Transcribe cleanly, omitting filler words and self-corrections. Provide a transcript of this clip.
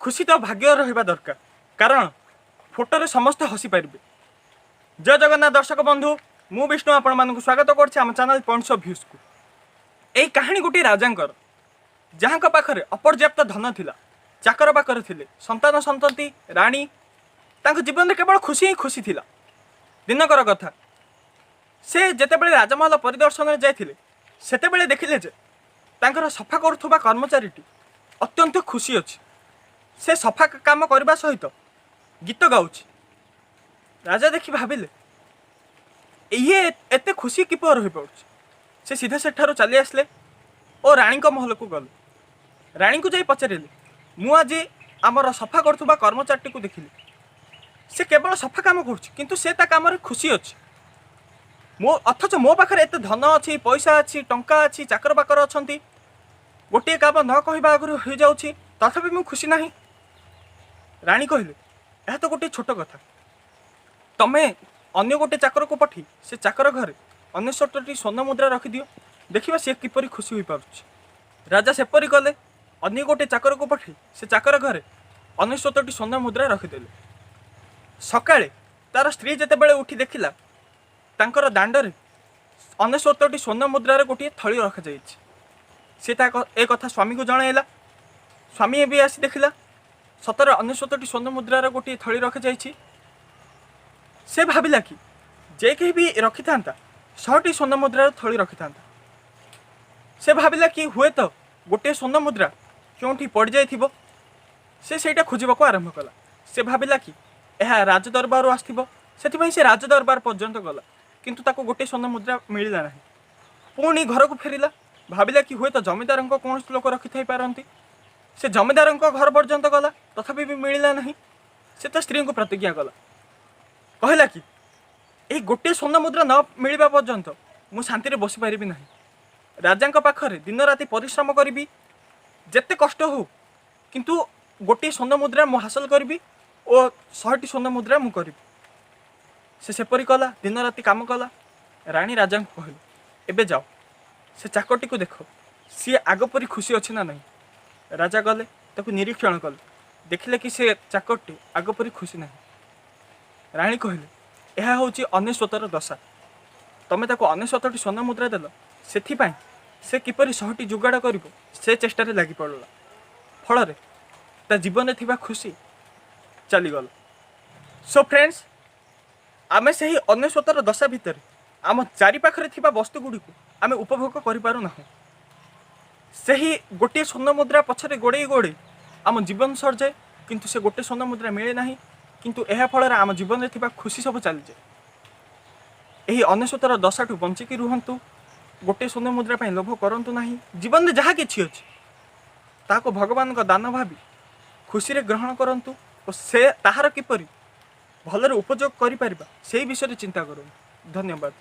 ଖୁସି ତ ଭାଗ୍ୟ ରହିବା ଦରକାର, କାରଣ ଫଟୋରେ ସମସ୍ତେ ହସିପାରିବେ। ଜୟ ଜଗନ୍ନାଥ ଦର୍ଶକ ବନ୍ଧୁ, ମୁଁ ବିଷ୍ଣୁ ଆପଣମାନଙ୍କୁ ସ୍ୱାଗତ କରୁଛି ଆମ ଚ୍ୟାନେଲ୍ ପଏଣ୍ଟସ୍ ଅଫ୍ ଭ୍ୟୁଜ୍କୁ। ଏହି କାହାଣୀ ଗୋଟିଏ ରାଜାଙ୍କର, ଯାହାଙ୍କ ପାଖରେ ଅପର୍ଯ୍ୟାପ୍ତ ଧନ ଥିଲା, ଚାକର ବାକର ଥିଲେ, ସନ୍ତାନ ସନ୍ତତି, ରାଣୀ। ତାଙ୍କ ଜୀବନରେ କେବଳ ଖୁସି ହିଁ ଖୁସି ଥିଲା। ଦିନକର କଥା, ସେ ଯେତେବେଳେ ରାଜମହଲ ପରିଦର୍ଶନରେ ଯାଇଥିଲେ, ସେତେବେଳେ ଦେଖିଲେ ଯେ ତାଙ୍କର ସଫା କରୁଥିବା କର୍ମଚାରୀଟି ଅତ୍ୟନ୍ତ ଖୁସି ଅଛି। ସେ ସଫା କାମ କରିବା ସହିତ ଗୀତ ଗାଉଛି। ରାଜା ଦେଖି ଭାବିଲେ, ଇଏ ଏତେ ଖୁସି କିପରି ରହିପାରୁଛି? ସେ ସିଧା ସେଠାରୁ ଚାଲି ଆସିଲେ ଓ ରାଣୀଙ୍କ ମହଲକୁ ଗଲେ। ରାଣୀଙ୍କୁ ଯାଇ ପଚାରିଲେ, ମୁଁ ଆଜି ଆମର ସଫା କରୁଥିବା କର୍ମଚାରୀଟିକୁ ଦେଖିଲି। ସେ କେବଳ ସଫା କାମ କରୁଛି, କିନ୍ତୁ ସେ ତା କାମରେ ଖୁସି ଅଛି। ମୋ ଅଥଚ ମୋ ପାଖରେ ଏତେ ଧନ ଅଛି, ପଇସା ଅଛି, ଟଙ୍କା ଅଛି, ଚାକର ବାକର ଅଛନ୍ତି, ଗୋଟିଏ କାମ ନ କହିବା ଆଗରୁ ହୋଇଯାଉଛି, ତଥାପି ମୁଁ ଖୁସି ନାହିଁ। ରାଣୀ କହିଲେ, ଏହା ତ ଗୋଟିଏ ଛୋଟ କଥା। ତମେ ଅନ୍ୟ ଗୋଟେ ଚାକରକୁ ପଠେଇ ସେ ଚାକର ଘରେ 99ଟି ସ୍ୱର୍ଣ୍ଣ ମୁଦ୍ରା ରଖିଦିଅ, ଦେଖିବା ସେ କିପରି ଖୁସି ହୋଇପାରୁଛି। ରାଜା ସେପରି କଲେ। ଅନ୍ୟ ଗୋଟେ ଚାକରକୁ ପଠେଇ ସେ ଚାକର ଘରେ 99ଟି ସ୍ୱର୍ଣ୍ଣ ମୁଦ୍ରା ରଖିଦେଲେ। ସକାଳେ ତାର ସ୍ତ୍ରୀ ଯେତେବେଳେ ଉଠି ଦେଖିଲା, ତାଙ୍କର ଦାଣ୍ଡରେ 99ଟି ସ୍ୱର୍ଣ୍ଣ ମୁଦ୍ରାର ଗୋଟିଏ ଥଳି ରଖାଯାଇଛି। ସେ ତା ଏ କଥା ସ୍ୱାମୀକୁ ଜଣାଇଲା। ସ୍ୱାମୀ ବି ଆସି ଦେଖିଲା, ସତରେ 99ଟି ସ୍ୱର୍ଣ୍ଣ ମୁଦ୍ରାର ଗୋଟିଏ ଥଳି ରଖାଯାଇଛି। ସେ ଭାବିଲା କି ଯେ କେହି ବି ରଖିଥାନ୍ତା, 100ଟି ସ୍ୱର୍ଣ୍ଣ ମୁଦ୍ରାର ଥଳି ରଖିଥାନ୍ତା। ସେ ଭାବିଲା କି ହୁଏତ ଗୋଟିଏ ସ୍ୱର୍ଣ୍ଣ ମୁଦ୍ରା କେଉଁଠି ପଡ଼ିଯାଇଥିବ। ସେ ସେଇଟା ଖୋଜିବାକୁ ଆରମ୍ଭ କଲା। ସେ ଭାବିଲା କି ଏହା ରାଜଦରବାରରୁ ଆସିଥିବ, ସେଥିପାଇଁ ସେ ରାଜଦରବାର ପର୍ଯ୍ୟନ୍ତ ଗଲା, କିନ୍ତୁ ତାକୁ ଗୋଟିଏ ସ୍ୱର୍ଣ୍ଣ ମୁଦ୍ରା ମିଳିଲା ନାହିଁ। ପୁଣି ଘରକୁ ଫେରିଲା। ଭାବିଲା କି ହୁଏତ ଜମିଦାରଙ୍କ କୌଣସି ଲୋକ ରଖିଥାଇ ପାରନ୍ତି। ସେ ଜମିଦାରଙ୍କ ଘର ପର୍ଯ୍ୟନ୍ତ ଗଲା, ତଥାପି ବି ମିଳିଲା ନାହିଁ। ସେ ତା ସ୍ତ୍ରୀଙ୍କୁ ପ୍ରତିଜ୍ଞା କଲା, କହିଲା କି ଏହି ଗୋଟିଏ ସ୍ୱର୍ଣ୍ଣ ମୁଦ୍ରା ନ ମିଳିବା ପର୍ଯ୍ୟନ୍ତ ମୁଁ ଶାନ୍ତିରେ ବସିପାରିବି ନାହିଁ। ରାଜାଙ୍କ ପାଖରେ ଦିନ ରାତି ପରିଶ୍ରମ କରିବି, ଯେତେ କଷ୍ଟ ହଉ, କିନ୍ତୁ ଗୋଟିଏ ସ୍ୱର୍ଣ୍ଣ ମୁଦ୍ରା ମୁଁ ହାସଲ କରିବି ଓ 100ଟି ସ୍ୱର୍ଣ୍ଣ ମୁଦ୍ରା ମୁଁ କରିବି। ସେ ସେପରି କଲା, ଦିନ ରାତି କାମ କଲା। ରାଣୀ ରାଜାଙ୍କୁ କହିଲେ, ଏବେ ଯାଅ, ସେ ଚାକରଟିକୁ ଦେଖ, ସିଏ ଆଗ ପରି ଖୁସି ଅଛି ନା ନାହିଁ। ରାଜା ଗଲେ, ତାକୁ ନିରୀକ୍ଷଣ କଲେ। ଦେଖିଲେ କି ସେ ଚାକରଟି ଆଗ ପରି ଖୁସି ନାହିଁ। ରାଣୀ କହିଲେ, ଏହା ହେଉଛି 99ର ଦଶା। ତମେ ତାକୁ 99ଟି ସ୍ୱର୍ଣ୍ଣ ମୁଦ୍ରା ଦେଲ, ସେଥିପାଇଁ ସେ କିପରି 100ଟି ଯୋଗାଡ଼ କରିବ ସେ ଚେଷ୍ଟାରେ ଲାଗି ପଡ଼ିଲା। ଫଳରେ ତା ଜୀବନରେ ଥିବା ଖୁସି ଚାଲିଗଲା। ସୋ ଫ୍ରେଣ୍ଡସ୍, ଆମେ ସେହି 99ର ଦଶା ଭିତରେ ଆମ ଚାରିପାଖରେ ଥିବା ବସ୍ତୁ ଗୁଡ଼ିକୁ ଆମେ ଉପଭୋଗ କରିପାରୁନାହୁଁ। ସେହି ଗୋଟିଏ ସ୍ୱର୍ଣ୍ଣ ମୁଦ୍ରା ପଛରେ ଗୋଡ଼େଇ ଗୋଡ଼େଇ ଆମ ଜୀବନ ସରିଯାଏ, କିନ୍ତୁ ସେ ଗୋଟିଏ ସ୍ୱର୍ଣ୍ଣ ମୁଦ୍ରା ମିଳେ ନାହିଁ। କିନ୍ତୁ ଏହା ଫଳରେ ଆମ ଜୀବନରେ ଥିବା ଖୁସି ସବୁ ଚାଲିଯାଏ। ଏହି 99ର ଦଶାଠୁ ବଞ୍ଚିକି ରୁହନ୍ତୁ। ଗୋଟିଏ ସ୍ୱର୍ଣ୍ଣ ମୁଦ୍ରା ପାଇଁ ଲୋଭ କରନ୍ତୁ ନାହିଁ। ଜୀବନରେ ଯାହା କିଛି ଅଛି, ତାହାକୁ ଭଗବାନଙ୍କ ଦାନ ଭାବି ଖୁସିରେ ଗ୍ରହଣ କରନ୍ତୁ ଓ ସେ ତାହାର କିପରି ଭଲରେ ଉପଯୋଗ କରିପାରିବା, ସେଇ ବିଷୟରେ ଚିନ୍ତା କରନ୍ତୁ। ଧନ୍ୟବାଦ।